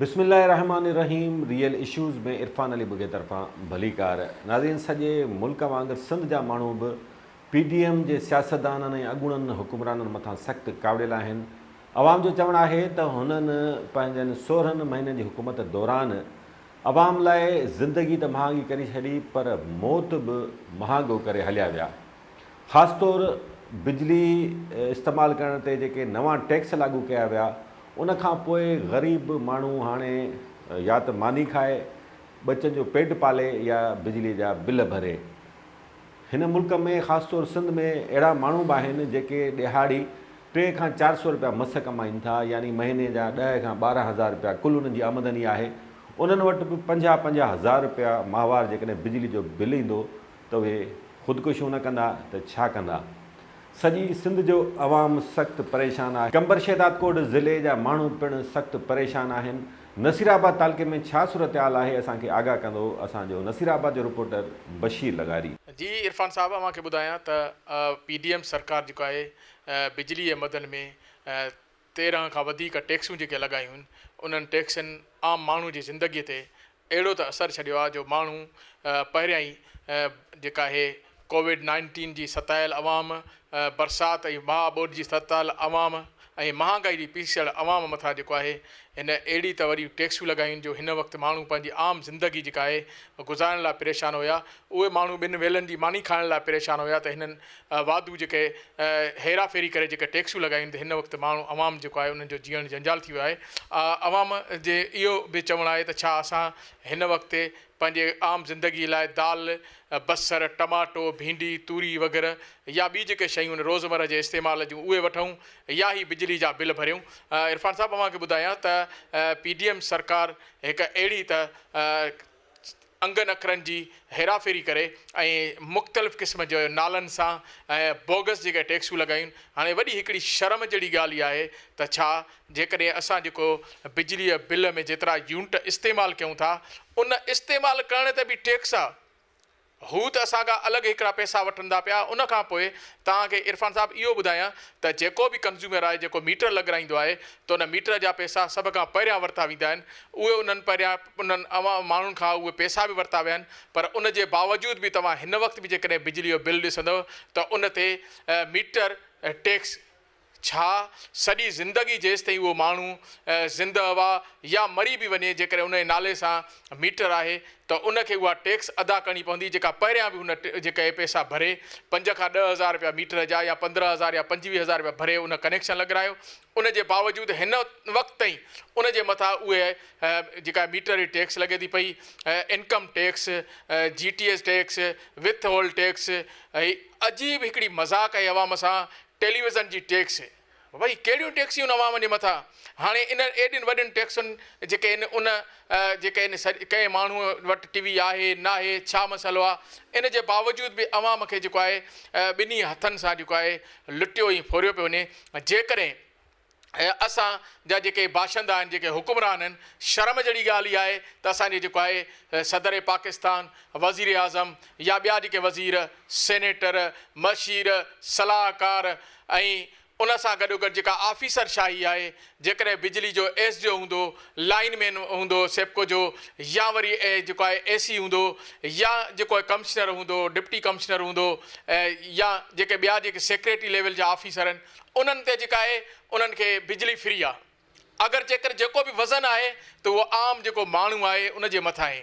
بسم الله الرحمٰن الرحيم ريئل اشوز ۾ عرفان علي ٻگهي طرفان ڀليڪار ناظرين سڄي ملڪ وانگر سنڌ جا ماڻهو به پي ڊي ايم جي سياستدانن ۽ اڳوڻن حڪمرانن مٿان سخت ڪاوڙيل آهن عوام جو چوڻ آهي ته هنن پنهنجن 16 مهينن جي حڪومت دوران عوام لاء زندگي ته مهانگي ڪري ڇڏي پر موت به مهانگو ڪري هليا ويا. خاص طور بجلي استعمال ڪرڻ تي جيڪي نوان ٽيڪس لاڳو ڪيا ويا ان کان پوء غريب ماڻهو هاڻي يا ته ماني کائي ٻچن جو پيٽ پالي يا بجلي جا بل ڀري. هن ملڪ ۾ خاص طور سنڌ ۾ اهڙا ماڻهو به آهن جيڪي ڏهاڙي ٽي کان 400 رپيا مس ڪمائين ٿا يعني مهيني جا 10 کان 12 هزار رپيا ڪل انهن جي آمدني آهي انهن وٽ به 50 50 هزار رپيا ماهوار جيڪڏهن بجلي جو بل ايندو ته اهي خودڪشيون نه ڪندا ته ڇا ڪندا؟ سڄي سنڌ جو عوام سخت پريشان آهي. قمبر شهدادڪوٽ ضلعي جا ماڻهو پڻ سخت پريشان آهن. نصيرآباد تعلقي ۾ ڇا صورتحال آهي اسان کي آگاهه ڪندو اسان جو نصيرآباد جو رپورٽر بشير لغاري. جي عرفان صاحب اوهان کي ٻڌايان ته پي ڊي ايم سرڪار جيڪو آهي بجلي جي مدن ۾ 13 کان وڌيڪ ٽيڪسون جيڪي لڳايون آهن انهن ٽيڪسن عام ماڻهو جي زندگي تي اهڙو ته اثر ڇڏيو آهي جو ماڻهو پهريان ئي جيڪا آهي ڪووڊ نائنٽين جي ستايل عوام، برسات ۽ مها ٻوڏ جي ستايل عوام ۽ مهانگائي جي پيسيل عوام مٿان جيڪو آهي هن اهڙي ته وڏيون ٽيڪسون لڳايون جو هن وقت ماڻهو پنهنجي عام زندگي جيڪا آهي گذارڻ لاء پريشان هيا اهي ماڻهو ٻن ويلن جي ماني کائڻ لاء پريشان هيا ته هنن واڌو جيڪي هيرا ڦيري ڪري جيڪي ٽيڪسون لڳايون ته هن وقت ماڻهو عوام جيڪو آهي انهن جو جيئڻ جنجال ٿي ويو آهي عوام جي اهو به چوڻ آهي ته ڇا اسان هن وقت پنهنجي عام زندگي لاء دال بصر ٽماٽو ڀينڊي توري وغيره يا ٻي جيڪي شيون آهن روزمره جي استعمال جون اهي وٺون يا هي بجلي جا بل ڀريون عرفان صاحب اوهان کي ٻڌايان ته پي ڊي ايم سرڪار هڪ اهڙي ته انگن اکرن جي هيراڦيري ڪري ۽ مختلف قسم جي نالن سان ۽ بوگس جيڪي ٽيڪسون لڳايون هاڻي وڏي هڪڙي شرم جهڙي ڳالهه اها آهي ته ڇا جيڪڏهن اسان جيڪو بجلي جي بل ۾ جيترا يونٽ استعمال ڪيون ٿا ان استعمال ڪرڻ تي به ٽيڪس آ هو ته اسان کان الڳ هڪڙا پئسا وٺن ٿا پيا ان کان پوء توهان کي عرفان صاحب اهو ٻڌايان ته جيڪو به ڪنزيومر آهي جيڪو ميٽر لڳرائيندو آهي ته ان ميٽر جا پئسا سڀ کان پهريان ورتا ويندا آهن اهي انهن پهريان انهن عوام ماڻهن کان اهي پئسا به ورتا ويا آهن پر ان جي باوجود به توهان هن وقت به جيڪڏهن بجلي جو بل ڏسندؤ ته ان تي ميٽر ٽيڪس ڇا سڄي زندگي جيستائين اهو ماڻهو زنده هئا يا مري به وڃي جيڪڏهن ان جي نالي سان ميٽر آهي ته ان کي اها ٽيڪس ادا ڪرڻي پوندي جيڪا پهريان به هن جيڪي پئسا ڀري 5 کان 10 هزار رپيا ميٽر جا يا 15 هزار يا 25 هزار رپيا ڀري ان ڪنيڪشن لڳرايو ان جي باوجود هن وقت تائين ان جي مٿان اهي جيڪا ميٽر جي ٽيڪس لڳي ٿي پئي income tax G T S tax withhold tax هي عجيب هڪڙي مذاق آهي عوام سان ٽيليويزن جي ٽيڪس بابا هي ڪهڙيون ٽيڪسيون عوام جي مٿان هاڻي انهن ايڏين وڏين ٽيڪسن جيڪي آهن ان جيڪي آهن ڪنهن ماڻهو وٽ ٽي وي آهي ناهي ڇا مسئلو آهي ان جي باوجود به عوام کي جيڪو آهي ٻنهي هٿن سان جيڪو آهي لٽيو ۽ ڦوريو پيو وڃي جيڪڏهن اسان جا جيڪي باشندا آهن جيڪي حڪمران آهن شرم جهڙي ڳالهه اها آهي ته اسان جي جيڪو آهي صدر پاڪستان وزير اعظم يا ٻيا جيڪي وزير سينيٽر مشير صلاحڪار ۽ ان سان گڏوگڏ جيڪا آفيسر شاهي آهي جيڪڏهن بجلي جو ايس ڊي او هوندو لائين مين هوندو سيپڪو جو يا وري جيڪو آهي اي سي هوندو يا جيڪو آهي ڪمشنر هوندو ڊپٽي ڪمشنر هوندو يا جيڪي ٻيا جيڪي سيڪريٽري ليول جا آفيسر آهن انهن تي جيڪا آهي انهن کي بجلي فري آهي اگر جيڪر جيڪو به وزن آهي ته اهو عام جيڪو ماڻهو آهي ان جي مٿان آهي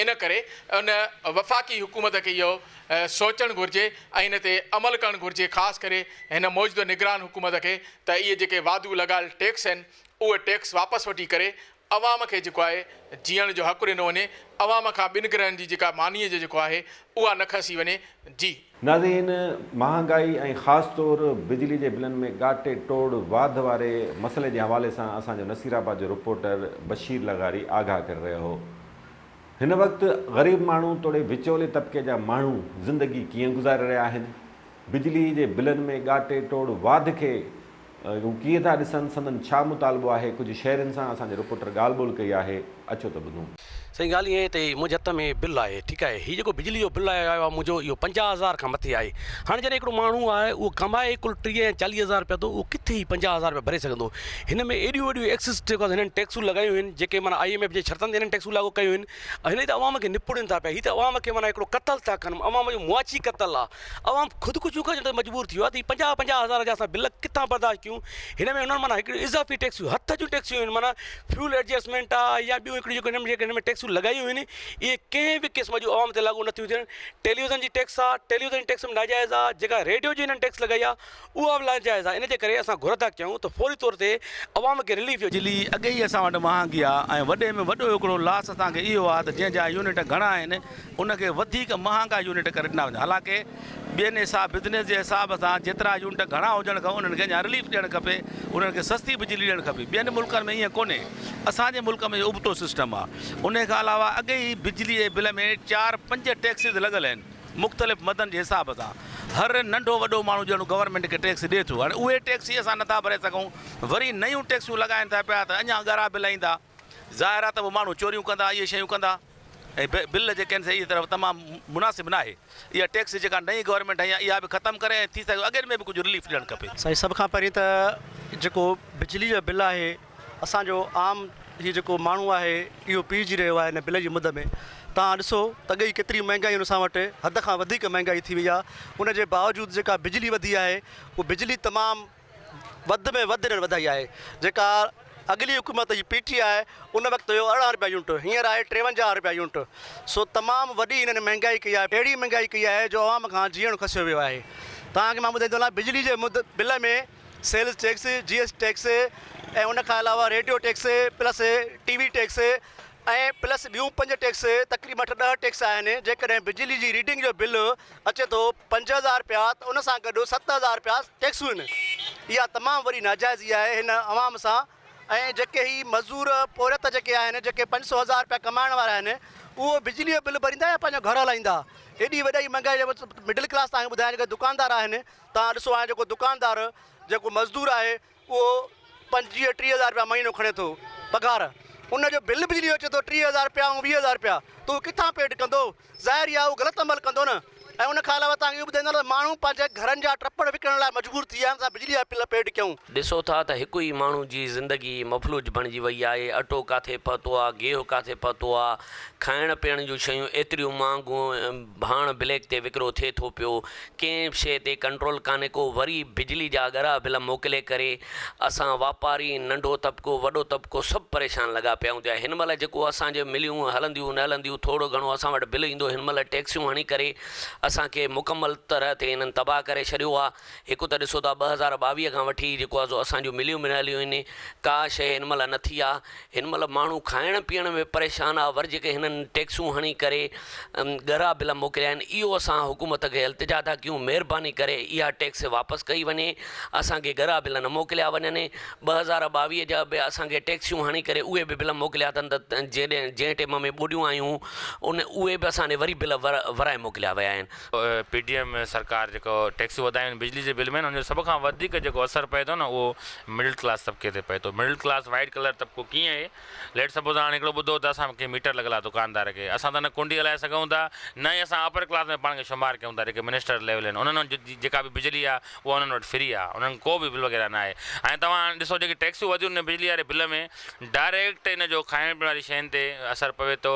ان ڪري ان وفاقي حڪومت کي اهو سوچڻ گهرجي ۽ ان تي عمل ڪرڻ گهرجي خاص ڪري هن موجوده نگران حڪومت کي ته اهي جيڪي واڌو لڳايل ٽيڪس آهن اهي ٽيڪس واپس وٺي ڪري عوام کي جيڪو آهي جيئڻ جو حق ڏنو وڃي، عوام کان ٻن گرهن جي جيڪا مانيء جو جيڪو آهي اها نه کسي وڃي. جي. ناظرين مهانگائي ۽ خاص طور بجلي جي بلن ۾ ڳاٽي ٽوڙ واڌ واري مسئلي جي حوالي سان اسان جو نصير آباد جو رپورٽر بشير لغاري آگاهه ڪري رهيو هو. هن وقت غريب ماڻهو توڙي وچولي طبقي جا ماڻهو زندگي ڪيئن گذاري رهيا آهن، بجلي جي بلن ۾ ڳاٽي ٽوڙ واڌ کي هو ڪيئن ٿا ڏسن، سندن ڇا مطالبو آهي، ڪجهه شهرين سان اسان جي رپورٽر ڳالهه ٻولهه ڪئي آهي، اچو ته ٻڌون. سائين ڳالهه ائين آهي ته منهنجي هٿ ۾ بل آهي ٺيڪ آهي هي جيڪو بجلي جو بل آيو آهي منهنجو اهو 50 هزار کان مٿي آهي هاڻي جڏهن هڪڙو ماڻهو آهي اهو ڪمائي ڪل 30 يا 40 هزار رپيا ٿو اهو ڪٿي هي 50 هزار رپيا ڀري سگهندو هن ۾ ايڏيون وڏيون ايڪسس جيڪو آهي هنن ٽيڪسون لڳايون آهن جيڪي معنيٰ I M F جي شرطن تي هنن ٽيڪسون لاڳو ڪيون آهن هن ته عوام کي نپوڙين ٿا پيا هي ته عوام کي معنيٰ هڪڙو قتل ٿا ڪن عوام جو معاشي قتل آهي عوام خودڪشيون ڪرڻ تي مجبور ٿي ويو آهي ته هي 50 50 هزار جا اسان بل ڪٿان برداشت ڪيون هن ۾ انهن معنيٰ هڪڙيون اضافي ٽيڪسيون هٿ جون ٽيڪسيون آهن معنيٰ فيول ايڊجسٽمينٽ آهي يا ٻيون هڪڙيون جيڪو هن ۾ جيڪي هن ۾ ٽيڪسيون لڳايون آهن اهي ڪنهن به قسم جون عوام تي لاڳو نٿيون ٿين ٽيليوزن جي ٽيڪس آهي ٽيليوزن جي ٽيڪس به ناجائز آهي جيڪا ريڊيو جي هنن ٽيڪس لڳائي آهي اها به ناجائز آهي ان جي ڪري اسان گهر ٿا ڪيون ته فوري طور تي عوام کي رليف ڏيو. بجلي اڳي ئي اسان وٽ مهانگي آهي ۽ وڏي ۾ وڏو هڪڙو لاس اسان کي اهو آهي ته جنهن جا يونٽ گهڻا آهن ان کي وڌيڪ مهانگا يونٽ ڪري ڏنا وڃن حالانڪه ٻين حساب بزنس جي حساب سان جيترا يونٽ گهڻا هجڻ کپن انهن کي اڃا رليف ڏيڻ کپي انهن کي سستي بجلي ڏيڻ کپي ٻين ملڪن ۾ ائين ڪونهي اسان جي ملڪ ۾ ابتو سسٽم آهي ان کان علاوه اڳي ئي بجلي جي بل ۾ چار پنج ٽيڪسز لڳل آهن مختلف مدن جي حساب سان هر ننڍو وڏو ماڻهو ڄڻ گورنمينٽ کي ٽيڪس ڏي ٿو هاڻي اهي ٽيڪس ئي اسان نٿا ڀري سگهون وري نيون ٽيڪسون لڳائن ٿا پيا ته اڃا ڳرا بل ايندا ظاهر آهي ته پوء ماڻهو چوريون ڪندا اهي شيون ڪندا ۽ بل جيڪي آهن سي اهي طرف تمام مناسب ناهي اها ٽيڪس جيڪا نئين گورنمينٽ هنئي آهي اها به ختم ڪري ۽ ٿي سگهي اڳين ۾ به ڪجهه رليف ڏيڻ کپي. سائين سڀ کان پهرين ته جيڪو بجلي جو بل آهي اسان جو عام هي جيڪو ماڻهو آهي اهو پيڙجي رهيو آهي هن بل جي مد ۾ توهان ڏسو ته اڳي ئي ڪيتري مهنگائي اسان وٽ حد کان وڌيڪ مهنگائي ٿي وئي آهي ان جي باوجود جيڪا بجلي وڌي آهي اهو بجلي تمام وڌ ۾ وڌ هنن وڌائي آهي جيڪا اڳلي حڪومت جي پي ٽي آء ان وقت هيو 18 رپيا يونٽ هينئر آهي 53 رپيا يونٽ سو تمام وڏي هنن مهنگائي ڪئي آهي اهڙي مهنگائي ڪئي آهي جو عوام کان جيئڻ کسيو ويو آهي توهان کي مان ٻڌائيندو هلان بجلي جي مد bill ۾ sales tax G S tax ۽ ان کان علاوه radio tax plus T V tax ۽ plus ٻيون پنج ٽيڪس تقريبن اٺ ڏهه ٽيڪس آهن جيڪڏهن بجلي جي ريڊنگ جو بل اچي ٿو 5000 رپيا ته ان سان گڏ 7000 رپيا ٽيڪسون آهن اها تمام وڏي ناجائزي آهي هن عوام سان ۽ جيڪي هي مزور پورهيت جيڪي آهن جيڪي 500 هزار رپيا ڪمائڻ وارا آهن اهو بجلي جو بل ڀريندا يا پنهنجو گهر هلائيندا ايڏي وڏي مهنگائي مڊل ڪلاس توهان کي ٻڌايان جيڪي دڪاندار آهن توهان ڏسو هاڻي جيڪو دڪاندار جيڪو مزدور آهي اهو 25 30 هزار رپيا مهينو کڻي ٿو پگهار ان جو بل بجلي جو اچي ٿو 30 هزار رپيا ۽ 20 هزار رپيا ته اهو ڪٿان پيڊ ڪندو ظاهر ئي آهي اهو غلط عمل ڪندو نه ۽ ان کان علاوه توهان کي اهو ٻڌائيندو هلان ته ماڻهو پنهنجي گهرن جا ٽپڙ وڪڻڻ لاء مجبور ٿي ويا آهن اسان بجلي جا بل پيڊ ڪيون. ڏسو ٿا ته هڪ ئي ماڻهو جي زندگي مفلوج بڻجي وئي آهي، اٽو ڪاٿي پهتو آ، گيهه ڪاٿي پهتو آ، کائڻ پيئڻ جون شيون ايتريون مهانگون، ڀاڻ بليڪ تي وڪرو ٿئي ٿو پيو، ڪنهن به شيء تي ڪنٽرول ڪانهي ڪو، وري بجلي جا ڳرا بل موڪلي ڪري اسان واپاري، ننڍو طبقو، وڏو طبقو سڀ پريشان لڳا پيا آهيون ته هن مهل جيڪو اسان جي مليون هلنديون نه هلنديون ٿورو گهڻو اسان وٽ بل ايندو هن مهل ٽيڪسيون هڻي ڪري اسان کي مڪمل طرح تي هنن تباهه ڪري ڇڏيو آهي هڪ ته ڏسو ٿا 2022 کان وٺي جيڪو آهي سو اسان جون مليون به نه هليون آهن ڪا شيء هن مهل نه ٿي آهي هن مهل ماڻهو کائڻ پيئڻ ۾ پريشان آهي وري جيڪي هنن ٽيڪسون هڻي ڪري ڳرا بل موڪليا آهن اهو اسان حڪومت کي التجا ٿا ڪيون مهرباني ڪري اها ٽيڪس واپس ڪئي وڃي اسان کي ڳرا بل نه موڪليا وڃن 2022 جا به اسان کي ٽيڪسيون هڻي ڪري اهي به بل موڪليا اٿن ته جنهن ٽيم ۾ ٻوڏيون آيون ان اهي به اسان ڏي وري بل ورائي موڪليا ويا آهن. پي ڊي ايم سرڪار جيڪو ٽيڪسون وڌايون آهن بجلي جي بل ۾ ان جو سڀ کان وڌيڪ جيڪو اثر پئي ٿو نه اهو مڊل ڪلاس طبقي تي پئي ٿو مڊل ڪلاس وائيٽ ڪلر طبقو ڪيئن آهي ليٽ سپوز هاڻي هڪڙو ٻڌو ته اسان کي ميٽر لڳل آهي دڪاندار کي اسان ته نه ڪنڊي هلائي سگهون ٿا نه ئي اسان اپر ڪلاس ۾ پاڻ کي شمار ڪيون ٿا جيڪي منسٽر ليول آهن انهن وٽ جيڪا به بجلي آهي اها انهن وٽ فري آهي انهن کي ڪو به بل وغيره نه آهي ۽ توهان هاڻي ڏسو جيڪي ٽيڪسيون وڌيون آهن بجلي واري بل ۾ ڊائريڪٽ ان جو کائڻ پيئڻ واري شين تي اثر پوي ٿو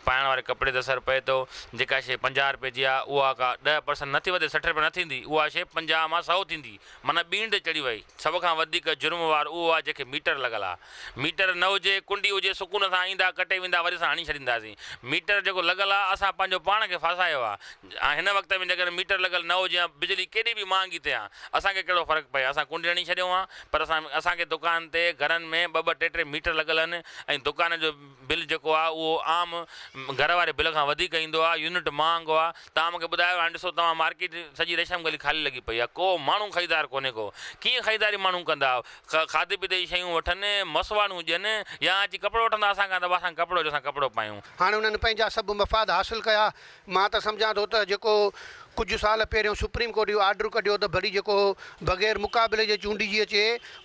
پائڻ واري ڪپڙي تي اثر پئي ٿو جيڪا شي 50 رپئي جي آهي اها ڪا 10% نه ٿي وڌي 60 رپيا نه ٿيندي اها شي 50 مان 100 ٿيندي معنيٰ ٻيڻ تي چڙهي وئي سڀ کان وڌيڪ جرم وار اهو آهي جنهن کي ميٽر لڳل آهي ميٽر نه هجي ڪنڊي هجي سڪون سان ايندا ڪٽي ويندا وري اسان هڻي ڇڏينداسين ميٽر جيڪو لڳل آهي اسان پنهنجو پاڻ کي ڦاسايو آهي هن وقت ۾ جيڪڏهن ميٽر لڳل نه هجي ها بجلي ڪيڏي به مهانگي ٿئي ها اسان کي ڪهڙو فرق پئي ها اسان ڪنڊي هڻي ڇڏيون ها پر اسان اسان کي دڪان تي گهرن ۾ ٻه ٻه ٽي ٽي ميٽر لڳل آهن ۽ دڪان جو بل جيڪو آهي اهو عام گهر واري بل کان وڌيڪ ايندو آهي يونٽ مهانگو آهي توهان مونکي ٻڌايو هاڻي ڏسو توهان مارڪيٽ سڄي ريشم گلي خالي لڳي پئي آهي ڪو ماڻهو خريدار ڪونهي ڪو ڪيئن خريداري ماڻهو ڪندا کاڌي پيتي جي شيون وٺن مسواڙون ڏين يا اچي ڪپڙو وٺندا اسان کان ته اسان کي ڪپڙو ڏيو اسان ڪپڙو پايون. هاڻي انهن پنهنجا سڀ مفاد حاصل ڪيا. مان ته سمجهان ٿو ته جيڪو ڪجهه سال پهريون سپريم ڪورٽ اهو آرڊر ڪڍيو ته ڀلي جيڪو بغير مقابلي جي چونڊجي اچي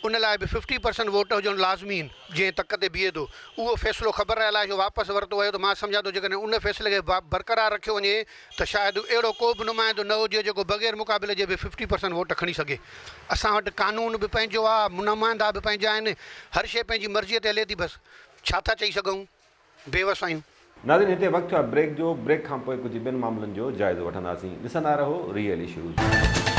ان لاء به ففٽي پرسنٽ ووٽ هجڻ لازمي آهن جنهن تڪ تي بيهي ٿو اهو فيصلو خبر ناهي الائي ڇو واپس ورتو ويو ته مان سمجهان ٿو جيڪڏهن ان فيصلي کي برقرار رکيو وڃي ته شايد اهڙو ڪو به نمائندو نه هجي جيڪو بغير مقابلي جي به ففٽي پرسنٽ ووٽ کڻي سگهي. اسان وٽ قانون به پنهنجو آ نمائندا به پنهنجا آهن هر شيء پنهنجي مرضيء تي هلي ٿي بس ڇا ٿا چئي سگهون بيوس آهيون. ناظرين هتي وقت ٿيو آهي بريڪ جو، بريڪ کان پوء ڪجهه ٻين معاملن جو جائزو وٺنداسين، ڏسندا رهو ريئل اشوز.